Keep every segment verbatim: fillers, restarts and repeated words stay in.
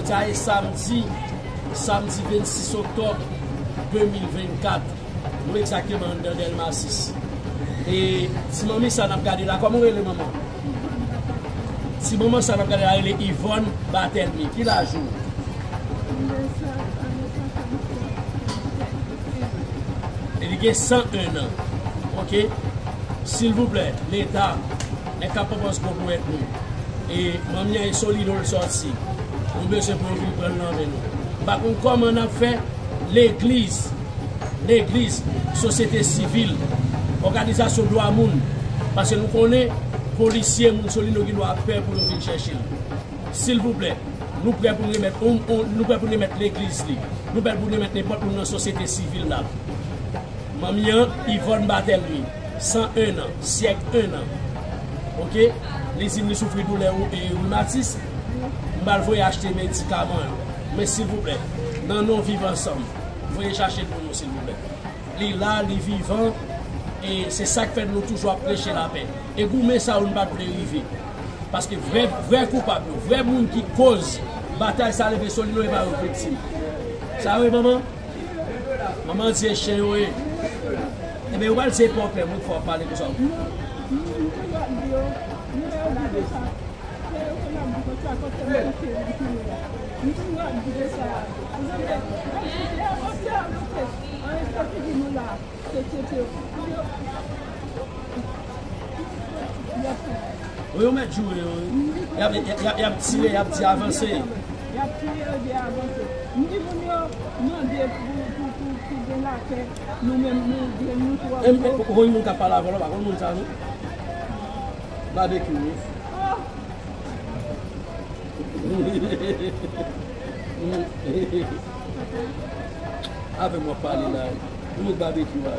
Sa e samdi, samdi vennsis oktòb de mil vennkat. Nou egzakteman anndan Dèlma sis. E ti manmi sa n ap gade la, kòman w rele, manman? Ti manman sa n ap gade la rele Yvonne Bathelmy. Ki laj ou? E li gen san en an. Oke? Silvouplè, Leta, nèg k ap pran pòz gwo ponyèt nou. E manmi an e Solino l sòti. Nou bezwen pou yo vin pran l nan men nou. M pa konn kòman n ap fè, legliz, legliz, sosyete sivil, òganizasyon dwa moun, paske nou konnen polisye, moun Solino gen dwa ap pè pou yo vin chèche l. Silvouplè, nou prè pou n remèt, on, on, nou prè pou n remèt legliz li. Nou prè pou n remèt nenpòt moun nan sosyete sivil la. Manmi an, Yvonne Bathelmy, san en an, syèk en an. Oke? Li di m li soufri doulè ou, e, rimatis. M pral voye achte medikaman yo. Men silvouplè, nan non Viv Ansanm, voye chache l pou nou, silvouplè. Li la, li vivan, e se sa k fè nou toujou ap preche lapè. E goumen sa yo nou pa t vle rive. Paske vrè, vrè koupab yo, vrè moun ki koz batay sa leve Solino e pa yo k viktim. Sa vre, manman? Manman di e chen yo ye. Ebyen, ou pral di e pòpè, moun fò ap pale konsa. Wi, yo mèt joure yo, wi. Y ap, y ap, y ap, y ap tire, y ap di avanse. Y ap tire, yo di avanse. M di moun yo mande pou, pou, pou, pou gen lapè. Nou menm, nou, nou, nou twò gwo. Ou konn moun k ap pale avè w la, pa konn moun sa, non? Babekyou, wi. Oh! Avè m w ap pale la. Ou met babekyou a.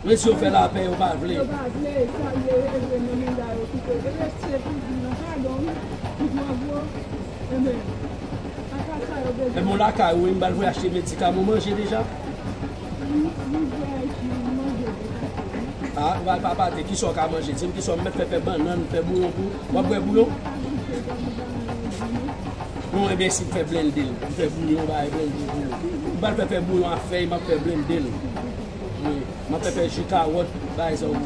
Men si yo fè lapè, yo pa vle. Yo pa vle, sa yo rele nan manda yo kite. Rete pou di non, padon, wi. Ki twò gwo. Enben, ata sa yo bezwen. Enben, lakay ou, wi, m pral voye achte medikaman, ou manje deja? Ah, ou pa, pa pate, kisa w ka manje? Di m kisa w mèt fè, fè bannann, fè bouyon pou ou. W ap bwè bouyon? Non, enben, si m fè blende l, m fè bouyon, bay blende pou ou. M pral fè, fè bouyon a fèy, m ap fè blende l. Wi, m ap fè, fè ji kawòt, bay sa ou.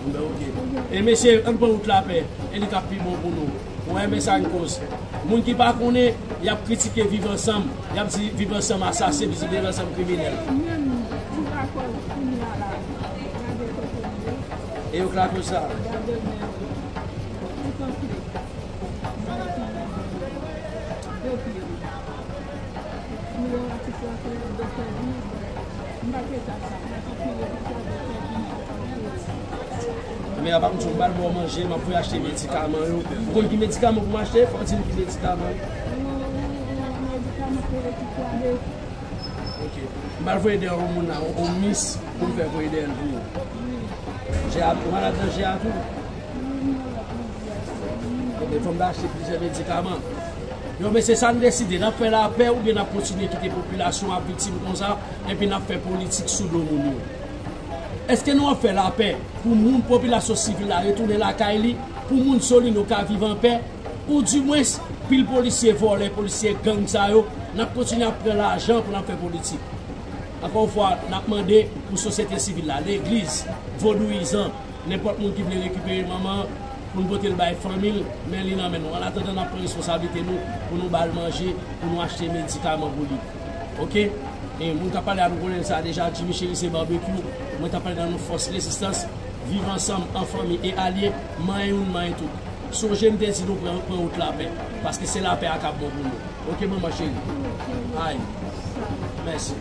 Enben, oke. E mesye, ann pran wout lapè, e li k ap pi bon pou nou. Ou renmen sa n koz. Moun ki pa konnen, y ap kritike Viv Ansanm, y ap di Viv Ansanm asasen, Viv Ansanm kriminèl. E yo k lakoz sa. Men apa m di w, m pral ba w manje, m ap voye achte medikaman yo. Ou konn ki medikaman pou m achte? Fò w di m ki medikaman. Ok. M pral voye dèyè yon moun la, yon, yon mis, pou m fè voye dèyè l pou ou. Jè a, ou malad nan jè a tou? Ebyen, fò m ta achte plizyè medikaman. Yo, mesye, sa n deside, n ap fè lapè oubyen n ap kontinye kite popilasyon ap viktim konsa, epi n ap fè politik sou do moun yo? Èske nou ap fè lapè pou moun, popilasyon sivil la retounen lakay li, pou moun Solino ka viv anpè, oudimwens, pil polisye vòlè, polisye gang sa yo, n ap kontinye ap pran lajan pou n ap fè politik? Ankò yon fwa, n ap mande pou sosyete sivil la, legliz, vodouyizan, nenpòt moun ki vle rekipere manman an pou n pote l bay fanmi l, men li nan men nou. Annatandan, n ap pran responsablite nou pou nou ba l manje, pou nou achte medikaman pou li. Oke? E moun k ap pale a nou konnen sa deja, Jimmy Chérisier Barbecue, mwen t ap pale nan non fòs rezistans, Viv Ansanm, an fanmi e alye, manyen youn, manyen tout. Sonje m te di nou pran, pran wout lapè, paske se lapè a k ap bon pou nou. Oke, manman cheri? Ay. Mèsi.